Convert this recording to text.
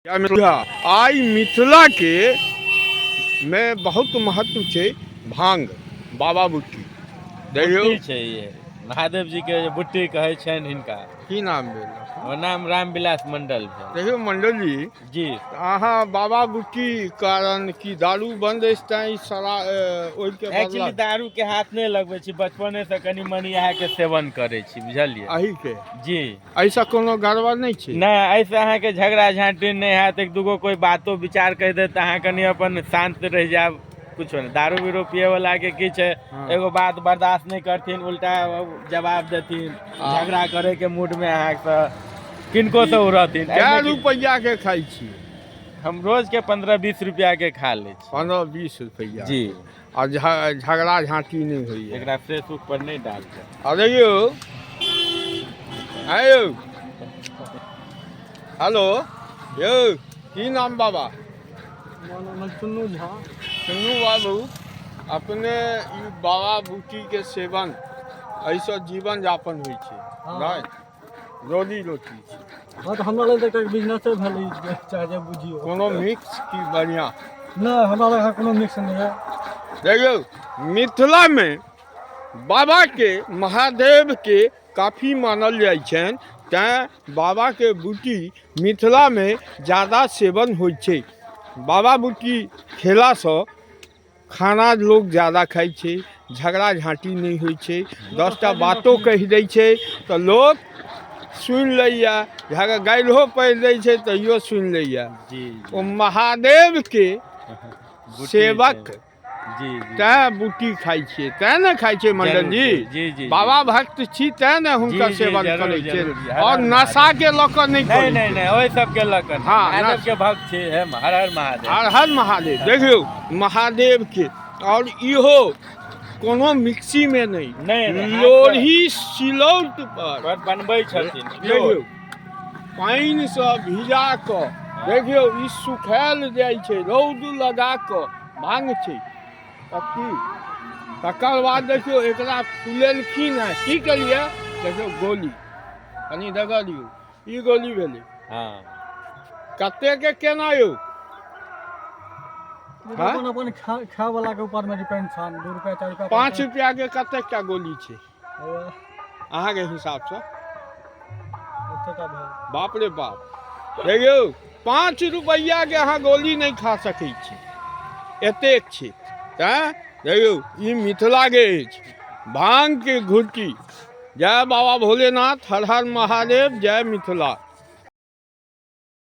जय मिथिला। आइ मिथिलाके मे बहुत महत्व छै भांग बाबा बुट्टी देखियौ। बुट्टी छै ये महादेव जी के जे बुट्टी कहै छनि हिनका। की नाम भेल? हमर नाम रामविलास मंडल भेल। देखियौ मंडल जी, जी अहाँ बाबा बुट्टी कारण की दारू बंद अछि तैं ई सारा ओहिके बदला एक्चुअली दारू के हाथ नहि लगबै छी, बचपने से कनि मनि अहाँके सेवन करै छी, बुझलियै? अहीके जी। एहिसँ कोनो गड़बड़ नहि छै? नहि, एहिसँ अहाँके झगड़ा झाँटी नहि हैत। एक दूगो कोइ बातो विचार कहि देत तऽ अहाँ कनि अपन शान्त रहि जायब, कुछो नहि। दारू बीरो पियैवलाके की छै, एगो बात बर्दाश्त नहि करथिन, उल्टा जवाब देथिन, झगड़ा करैके मूडमे अहाँसँ किनको से ओ रहथिन। कए एहिमे की- रुपैआके खाइ छी? हम रोजके 15-20 रुपैआके खा लै छी। 15-20 रुपैआ जी। आ झगड़ा झाँटी नहि होइए? एकरा फेसबुक पर नहि डालबै। अरे यौ, आयौ, हेलो यौ, की नाम बाबा? चुन्नू झा। चुन्नू बाबू, अपने ई बाबा बूटीके सेवन, एहिसँ जीवन यापन होइ छै? नहि, रोजी रोटी छै। हँ, तऽ हमरा लेल तऽ एकटा बिजनेसे भेल ई, चाहे जे बुझियौ। कोनो मिक्स की बढ़िआँ? नहि, हमरा लग कोनो मिक्स नहि है। देखियौ, मिथिलामे बाबाके, महादेवके काफी मानल जाइ छनि, तैँ बाबाके बूटी मिथिलामे ज्यादा सेवन होइ छै। बाबा बूटी खेलासँ खाना लोक ज्यादा खाइ छै, झगड़ा झाँटी नहि होइ छै, 10टा बातो कहि दै छै तऽ लोक सुनि लैए, झगड़ा गालिओ पढ़ि दै छै तैयो सुनि लैए। जी। ओ महादेवके बुट्टी सेवक छै। जी जी। तैँ बूटी खाइ छियै, तैँ ने खाइ छियै मंडल जी। जरूर, जी जी। बाबा भक्त छी तैँ ने हुनकर जी, सेवन जरूर, करै छियै। जरूर, हर आओर हर नशाके लऽ कऽ नहि नहि करै नहि छियै। नहि, ओहि सबके लऽ कऽ नहि। महादेव के भक्त छी हम। हर हर महादेव। हर हर महादेव। देखियौ महादेवके, आओर इहो कोनो मिक्सीमे नहि, नहि नहि, हाथ लोढ़ी सिलौट पर पर बनबै छथिन। देखियौ, पानिसँ भिजा कऽ, देखियौ, ई सुखायल जाइ छै, रौद लगा कऽ भांग छै पत्ती। तकर बाद देखियौ, एकरा फुलेलखिन हेँ। की केलियै? देखियौ, गोली कनि देखऽ दियौ। ई गोली भेलै। कतेके केना यौ? हाँ? अपन अपन खाय वाला के ऊपर में डिपेंड छन, 2 रुपया, 4 रुपया। 5 रुपैआके कतेक टा गोली छै अहाँके हिसाबसँ? एतेटा भेल। बाप रे बाप! देखियौ, 5 रुपैआके अहाँ गोली नहि खा सकै छी, एतेक छै। तैँ देखियौ, ई मिथिलाके अछि भाँगके घुटकी। जय बाबा भोलेनाथ, हर हर महादेव, जय मिथिला।